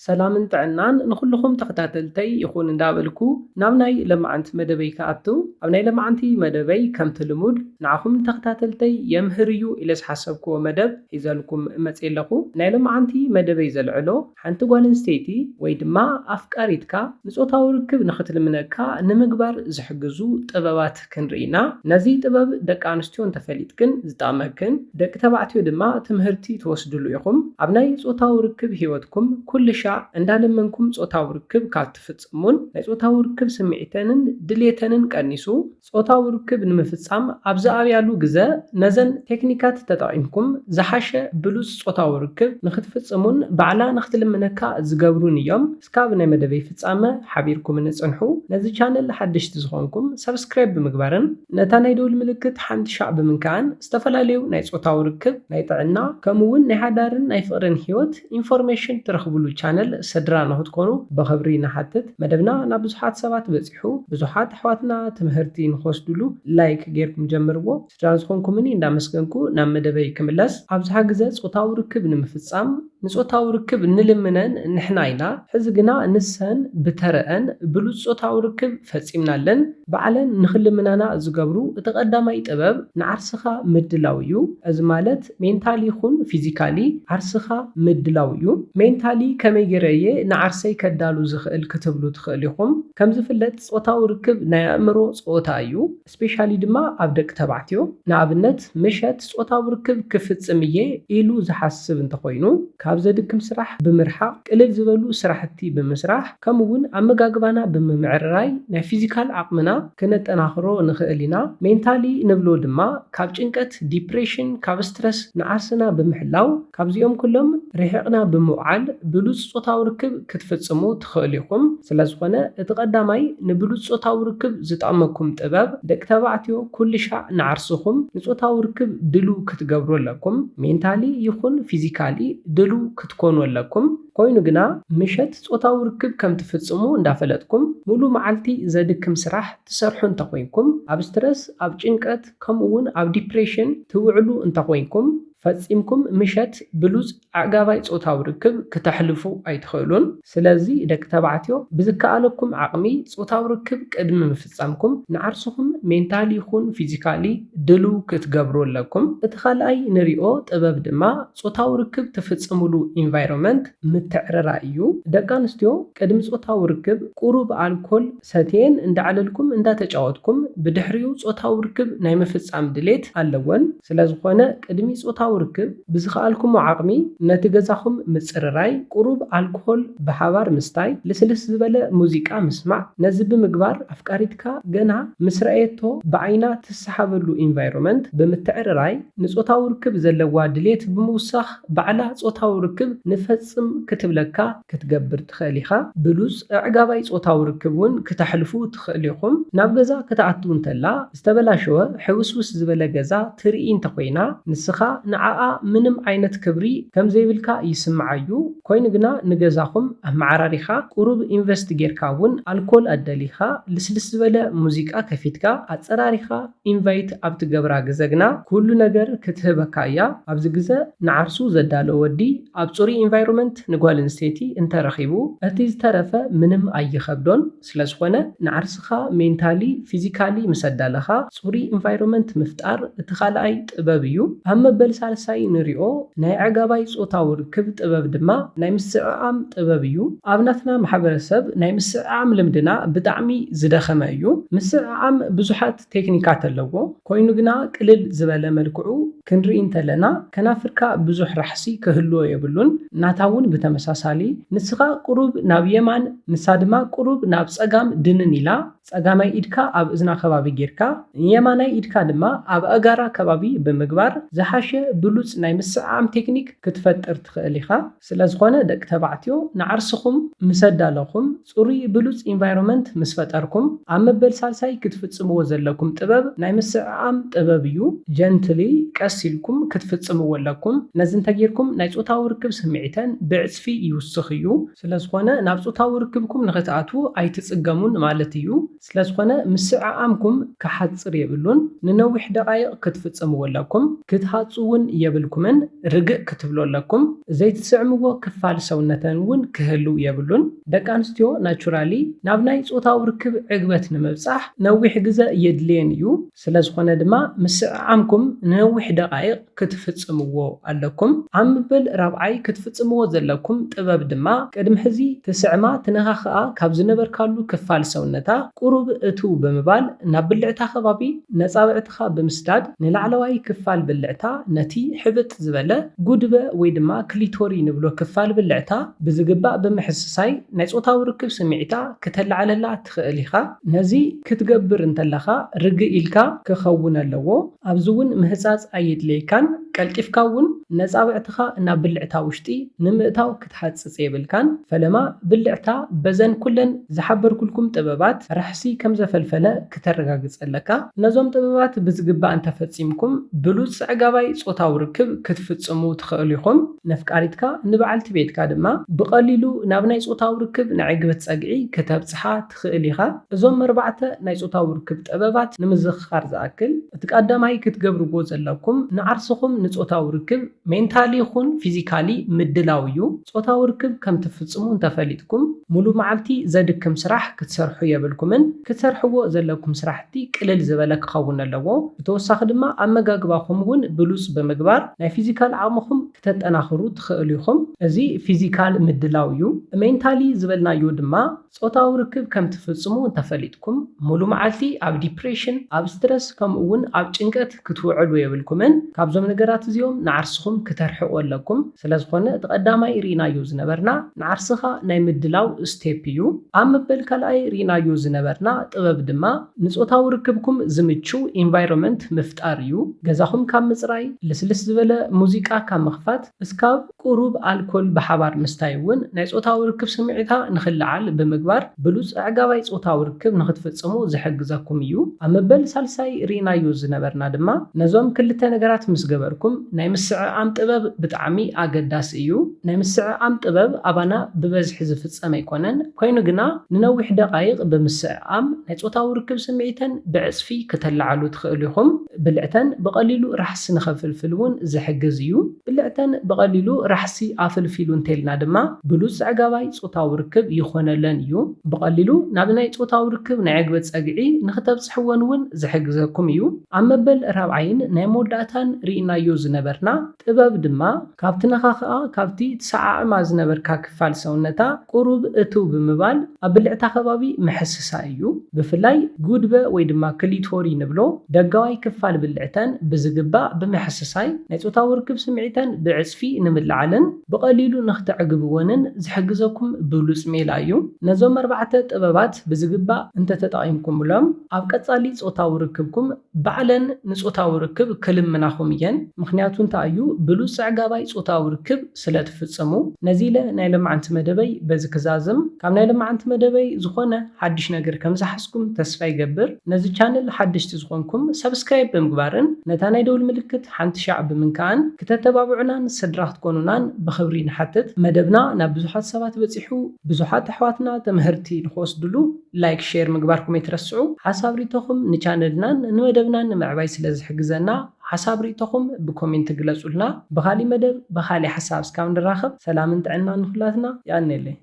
ሰላምን ጥዕናን ንኹልኹም ተኸታተልተይ ይኹን እንዳበልኩ፣ ናብ ናይ ለማዓንቲ መደበይ ክኣቱ፣ ኣብ ናይ ለማዓንቲ መደበይ ከምቲ ልሙድ ንዓኹም ተኸታተልተይ የምህር እዩ ኢለ ዝሓሰብክዎ መደብ ሒዘልኩም መፅየ ኣለኹ። ናይ ለማዓንቲ መደበይ ዘልዕሎ ሓንቲ ጓል ኣንስተይቲ ወይ ድማ ኣፍቃሪትካ ንጾታዊ ርክብ ንኽትልምነካ ንምግባር ዝሕግዙ ጥበባት ክንርኢ ኢና። ነዚ ጥበብ ደቂ ኣንስትዮ እንተፈሊጥክን ዝጠቕመክን፣ ደቂ ተባዕትዮ ድማ ትምህርቲ ትወስድሉ ኢኹም። ኣብ ናይ ጾታዊ ርክብ ህይወትኩም ኩሉ ሻዕ እንዳለመንኩም ጾታዊ ርክብ ካብ ትፍጽሙን ናይ ጾታዊ ርክብ ስምዒተንን ድሌተንን ቀኒሱ ጾታዊ ርክብ ንምፍጻም ኣብ ዝኣብያሉ ግዘ ነዘን ቴክኒካት ተጠቒምኩም ዝሓሸ ብሉጽ ጾታዊ ርክብ ንኽትፍጽሙን ባዕላ ንኽትልምነካ ዝገብሩን እዮም። እስካብ ናይ መደበይ ፍጻመ ሓቢርኩምኒ ጽንሑ። ነዚ ቻነል ሓደሽቲ ዝኾንኩም ሰብስክራይብ ብምግባርን ነታ ናይ ደውል ምልክት ሓንቲ ሻዕ ብምንካእን ዝተፈላለዩ ናይ ጾታዊ ርክብ፣ ናይ ጥዕና፣ ከምኡ እውን ናይ ሓዳርን ናይ ፍቕርን ህይወት ኢንፎርሜሽን ትረኽብሉ ቻነል ስድራ ንኽትኮኑ ብኽብሪ ንሓትት። መደብና ናብ ብዙሓት ሰባት በጺሑ፣ ብዙሓት ኣሕዋትና ትምህርቲ ንኽወስድሉ ላይክ ጌርኩም ጀምርዎ። ስድራ ዝኾንኩምኒ እንዳመስገንኩ ናብ መደበይ ክምለስ። ኣብዝሓ ግዘ ጾታዊ ርክብ ንምፍጻም ንጾታዊ ርክብ ንልምነን ንሕና ኢና። ሕዚ ግና ንሰን ብተረአን ብሉጽ ጾታዊ ርክብ ፈጺምናለን። ባዕለን ንኽልምናና ዝገብሩ እቲ ቀዳማይ ጥበብ ንዓርስኻ ምድላው እዩ። እዚ ማለት ሜንታሊ ይኹን ፊዚካሊ ዓርስኻ ምድላው እዩ። ሜንታሊ ከመይ ገይረ እየ ንዓርሰይ ከዳሉ ዝኽእል ክትብሉ ትኽእል ኢኹም። ከም ዝፍለጥ ጾታዊ ርክብ ናይ ኣእምሮ ጸወታ እዩ። ስፔሻሊ ድማ ኣብ ደቂ ተባዕትዮ። ንኣብነት ምሸት ጾታዊ ርክብ ክፍጽም እየ ኢሉ ዝሓስብ እንተኾይኑ ካብ ዘድክም ስራሕ ብምርሓቕ፣ ቅልል ዝበሉ ስራሕቲ ብምስራሕ፣ ከምኡ እውን ኣመጋግባና ብምምዕርራይ ናይ ፊዚካል ዓቕምና ክነጠናኽሮ ንኽእል ኢና። ሜንታሊ ንብሎ ድማ ካብ ጭንቀት፣ ዲፕሬሽን፣ ካብ ስትረስ ንዓርስና ብምሕላው ካብዚኦም ኩሎም ርሒቕና ብምውዓል ብሉጽ ጾታዊ ርክብ ክትፍጽሙ ትኽእሉ ኢኹም። ስለዝኾነ እቲ ቀዳማይ ንብሉጽ ጾታዊ ርክብ ዝጠቕመኩም ጥበብ ደቂ ተባዕትዮ ኩሉ ሻዕ ንዓርስኹም ንጾታዊ ርክብ ድልው ክትገብሩ ኣለኩም። ሜንታሊ ይኹን ፊዚካሊ ድልው ክትኮኑ ኣለኩም። ኮይኑ ግና ምሸት ጾታዊ ርክብ ከም ትፍጽሙ እንዳፈለጥኩም ሙሉ መዓልቲ ዘድክም ስራሕ ትሰርሑ እንተኾይንኩም፣ ኣብ ስትረስ፣ ኣብ ጭንቀት፣ ከምኡ እውን ኣብ ዲፕሬሽን ትውዕሉ እንተኾይንኩም፣ ፈጺምኩም ምሸት ብሉጽ ኣዕጋባይ ጾታዊ ርክብ ክተሕልፉ ኣይትኽእሉን። ስለዚ ደቂ ተባዕትዮ ብዝከኣለኩም ዓቕሚ ጾታዊ ርክብ ቅድሚ ምፍጻምኩም ንዓርስኹም ሜንታሊ ይኹን ፊዚካሊ ድልው ክትገብሩ ኣለኩም። እቲ ካልኣይ ንሪኦ ጥበብ ድማ ጾታዊ ርክብ ትፍጽምሉ ኢንቫይሮመንት ምትዕርራይ እዩ። ደቂ ኣንስትዮ ቅድሚ ጾታዊ ርክብ ቁሩብ ኣልኮል ሰትየን እንዳዕለልኩም እንዳተጫወትኩም ብድሕሪኡ ጾታዊ ርክብ ናይ ምፍጻም ድሌት ኣለወን። ስለዝኾነ ቅድሚ ጾታዊ ርክብ ብዝኸኣልኩሞ ዓቕሚ ነቲ ገዛኹም ምጽርራይ፣ ቁሩብ ኣልኮል ብሓባር ምስታይ፣ ልስልስ ዝበለ ሙዚቃ ምስማዕ፣ ነዚ ብምግባር ኣፍቃሪትካ ገና ምስ ረኣየቶ ብዓይና ትሰሓበሉ ኢንቫይሮመንት ብምትዕርራይ ንጾታዊ ርክብ ዘለዋ ድሌት ብምውሳኽ ባዕላ ጾታዊ ርክብ ንፈጽም ክትብለካ ክትገብር ትኽእል ኢኻ። ብሉጽ ኣዕጋባይ ጾታዊ ርክብ እውን ክተሕልፉ ትኽእል ኢኹም። ናብ ገዛ ክትኣቱ እንተላ ዝተበላሸወ ሕውስውስ ዝበለ ገዛ ትርኢ እንተኾይና ንስኻ ንዓኣ ምንም ዓይነት ክብሪ ከም ዘይብልካ ይስምዓ እዩ። ኮይኑ ግና ንገዛኹም ኣመዓራሪኻ ቁሩብ ኢንቨስት ጌርካ እውን ኣልኮል ኣደሊኻ ልስልስ ዝበለ ሙዚቃ ከፊትካ ኣጸራሪኻ ኢንቫይት ኣብ ትገብራ ግዘ ግና ኩሉ ነገር ክትህበካ እያ። ኣብዚ ግዘ ንዓርሱ ዘዳሎ ወዲ ኣብ ጽሩይ ኢንቫይሮመንት ንጓል ኣንስተይቲ እንተረኺቡ እቲ ዝተረፈ ምንም ኣይኸብዶን። ስለዝኾነ ንዓርስኻ ሜንታሊ ፊዚካሊ ምስ ኣዳለኻ ጽሩይ ኢንቫይሮመንት ምፍጣር እቲ ካልኣይ ጥበብ እዩ። ኣብ መበል ሳልሳይ ንሪኦ ናይ ኣዕጋባይ ጾታዊ ርክብ ጥበብ ድማ ናይ ምስዕዓም ጥበብ እዩ። ኣብ ናትና ማሕበረሰብ ናይ ምስዕዓም ልምድና ብጣዕሚ ዝደኸመ እዩ። ምስዕዓም ብዙሓት ቴክኒካት ኣለዎ። ኮይኑ ግና ቅልል ዝበለ መልክዑ ክንርኢ እንተለና ከናፍርካ ብዙሕ ራሕሲ ክህልዎ የብሉን። ናታ እውን ብተመሳሳሊ ንስኻ ቁሩብ ናብ የማን ንሳ ድማ ቁሩብ ናብ ጸጋም ድንን ኢላ ጸጋማይ ኢድካ ኣብ እዝና ከባቢ ጌርካ ንየማናይ ኢድካ ድማ ኣብ ኣእጋራ ከባቢ ብምግባር ዝሓሸ ብሉጽ ናይ ምስዕዓም ቴክኒክ ክትፈጥር ትኽእል ኢኻ። ስለዝኾነ ደቂ ተባዕትዮ ንዓርስኹም ምስ ኣዳለኹም ጽሩይ ብሉጽ ኢንቫይሮመንት ምስ ፈጠርኩም ኣብ መበል ሳልሳይ ክትፍጽምዎ ዘለኩም ጥበብ ናይ ምስዕዓም ጥበብ እዩ። ጀንትሊ ቀስ ኢልኩም ክትፍጽምዎ ኣለኩም። ነዚ እንተጌርኩም ናይ ጾታዊ ርክብ ስምዒተን ብዕጽፊ ይውስኽ እዩ። ስለዝኾነ ናብ ጾታዊ ርክብኩም ንኽትኣትዉ ኣይትጽገሙን ማለት እዩ። ስለዝኾነ ምስዕዓምኩም ክሓጽር የብሉን። ንነዊሕ ደቓይቕ ክትፍጽምዎ ኣለኩም። ክትሃጹ እውን የብልኩምን። ርግእ ክትብሉ ኣለኩም። ዘይትስዕምዎ ክፋል ሰውነተን እውን ክህልው የብሉን። ደቂ ኣንስትዮ ናቹራሊ ናብ ናይ ጾታዊ ርክብ ዕግበት ንምብጻሕ ነዊሕ ግዘ የድልየን እዩ። ስለዝኾነ ድማ ምስዕዓምኩም ንነዊሕ ደቓይቕ ክትፍጽምዎ ኣለኩም። ኣብ ምብል ራብዓይ ክትፍጽምዎ ዘለኩም ጥበብ ድማ ቅድሚ ሕዚ ትስዕማ ትነኻኽኣ ካብ ዝነበርካሉ ክፋል ሰውነታ ቁሩብ እትው ብምባል ናብ ብልዕታ ከባቢ ነጻብዕትኻ ብምስዳድ ንላዕለዋይ ክፋል ብልዕታ ነቲ ሕብጥ ዝበለ ጉድበ ወይ ድማ ክሊቶሪ ንብሎ ክፋል ብልዕታ ብዝግባእ ብምሕስሳይ ናይ ጾታዊ ርክብ ስምዒታ ክተላዕለላ ትኽእል ኢኻ። ነዚ ክትገብር እንተለኻ ርግእ ኢልካ ክኸውን ኣለዎ። ኣብዚ እውን ምህጻጽ ኣየድልየካን። ቀልጢፍካ እውን ነጻብዕትኻ ናብ ብልዕታ ውሽጢ ንምእታው ክትሓጽጽ የብልካን። ፈለማ ብልዕታ በዘን ኩለን ዝሓበርኩልኩም ጥበባት ራሕሲ ከም ዘፈልፈለ ክተረጋግጽ ኣለካ። ነዞም ጥበባት ብዝግባእ እንተፈጺምኩም ብሉጽ ኣዕጋባይ ጾታዊ ርክብ ክትፍጽሙ ትኽእሉ ኢኹም። ነፍቃሪትካ ንበዓልቲ ቤትካ ድማ ብቐሊሉ ናብ ናይ ጾታዊ ርክብ ንዕግበት ጸግዒ ክተብጽሓ ትኽእል ኢኻ። እዞም ኣርባዕተ ናይ ጾታዊ ርክብ ጥበባት ንምዝኽኻር ዝኣክል፣ እቲ ቀዳማይ ክትገብርዎ ዘለኩም ንዓርስኹም ንጾታዊ ርክብ ሜንታሊ ይኹን ፊዚካሊ ምድላው እዩ። ጾታዊ ርክብ ከም ትፍጽሙ እንተፈሊጥኩም፣ ሙሉ መዓልቲ ዘድክም ስራሕ ክትሰርሑ የብልኩምን። ክትሰርሕዎ ዘለኩም ስራሕቲ ቅልል ዝበለ ክኸውን ኣለዎ። ብተወሳኺ ድማ ኣመጋግባኹም እውን ብሉጽ ብምግባር ናይ ፊዚካል ዓቕምኹም ክተጠናኽሩ ትኽእሉ ኢኹም። እዚ ፊዚካል ምድላው እዩ። ሜንታሊ ዝበልናዮ ድማ ጾታዊ ርክብ ከም ትፍጽሙ እንተፈሊጥኩም፣ ሙሉ መዓልቲ ኣብ ዲፕሬሽን፣ ኣብ ስትረስ፣ ከምኡ እውን ኣብ ጭንቀት ክትውዕሉ የብልኩምን። ካብዞም ነገራት እዚኦም ንዓርስኹም ክተርሕቑ ኣለኩም። ስለዝኾነ እቲ ቀዳማይ ርኢናዮ ዝነበርና ንዓርስኻ ናይ ምድላው ስቴፕ እዩ። ኣብ መበል ካልኣይ ርኢናዮ ዝነበርና ጥበብ ድማ ንጾታዊ ርክብኩም ዝምችው ኢንቫይሮንመንት ምፍጣር እዩ። ገዛኹም ካብ ምጽራይ፣ ልስልስ ዝበለ ሙዚቃ ካብ ምኽፋት እስካብ ቁሩብ ኣልኮል ብሓባር ምስታይ እውን ናይ ጾታዊ ርክብ ስምዒታ ንኽለዓል ብምግባር ብሉጽ ኣዕጋባይ ጾታዊ ርክብ ንኽትፍጽሙ ዝሕግዘኩም እዩ። ኣብ መበል ሳልሳይ ርኢናዮ ዝነበርና ድማ ነዞም ክልተ ነገራት ምስ ገበርኩም ናይ ምስዕዓም ጥበብ ብጣዕሚ ኣገዳሲ እዩ። ናይ ምስዕዓም ጥበብ ኣባና ብበዝሒ ዝፍጸም ኣይኮነን። ኮይኑ ግና ንነዊሕ ደቓይቕ ብምስዕዓም ናይ ጾታዊ ርክብ ስምዒተን ብዕጽፊ ክተለዓሉ ትኽእሉ ኢኹም። ብልዕተን ብቐሊሉ ራሕሲ ንኸፍልፍል እውን ዝሕግዝ እዩ። ብልዕተን ብቐሊሉ ራሕሲ ኣፍልፊሉ እንተልና ድማ ብሉጽ ኣዕጋባይ ጾታዊ ርክብ ይኾነለን እዩ። ብቐሊሉ ናብ ናይ ጾታዊ ርክብ ናይ ዕግበት ጸግዒ ንኽተብጽሕወን እውን ዝሕግዘኩም እዩ። ኣብ መበል ራብዓይን ናይ መወዳእታን ርኢናዮ ዝነበርና ጥበብ ድማ ካብቲ ነኻኽኣ ካብቲ ትሰዓዕማ ዝነበርካ ክፋል ሰውነታ ቁሩብ እትው ብምባል ኣብ ብልዕታ ከባቢ ምሕስሳ እዩ። ብፍላይ ጉድበ ወይ ድማ ክሊቶሪ ንብሎ ደጋዋይ ክፋል ብልዕተን ብዝግባእ ብምሕስሳይ ናይ ጾታዊ ርክብ ስምዒተን ብዕጽፊ ንምልዓልን ብቐሊሉ ንኽተዕግብወንን ዝሕግዘኩም ብሉጽ ሜላ እዩ። ነዞም ኣርባዕተ ጥበባት ብዝግባእ እንተተጠቒምኩምሎም ኣብ ቀጻሊ ጾታዊ ርክብኩም ባዕለን ንጾታዊ ርክብ ክልምናኹም እየን። ምኽንያቱ እንታይ እዩ? ብሉጽ ኣዕጋባይ ጾታዊ ርክብ ስለ ትፍጽሙ። ነዚ ኢለ ናይ ለማዓንቲ መደበይ በዚ ክዛዝም። ካብ ናይ ለማዓንቲ መደበይ ዝኾነ ሓድሽ ነገር ከም ዝሓዝኩም ተስፋ ይገብር። ነዚ ቻነል ሓደሽቲ ዝኾንኩም ሰብስክራይብ ብምግባርን ነታ ናይ ደውል ምልክት ሓንቲ ሻዕ ብምንካእን ክተተባብዑናን ስድራ ክትኮኑናን ብኽብሪ ንሓትት። መደብና ናብ ብዙሓት ሰባት በጺሑ ብዙሓት ኣሕዋትና ትምህርቲ ንኽወስድሉ ላይክ፣ ሼር ምግባርኩም ኣይትረስዑ። ሓሳብ ሪኢቶኹም ንቻነልናን ንመደብናን ንምዕባይ ስለ ዝሕግዘና ሓሳብ ሪኢቶኹም ብኮሜንት ግለጹልና። ብኻሊእ መደብ ብኻሊእ ሓሳብ እስካብ ንራኸብ ሰላምን ጥዕናን ንኹላትና። የቐንየለይ።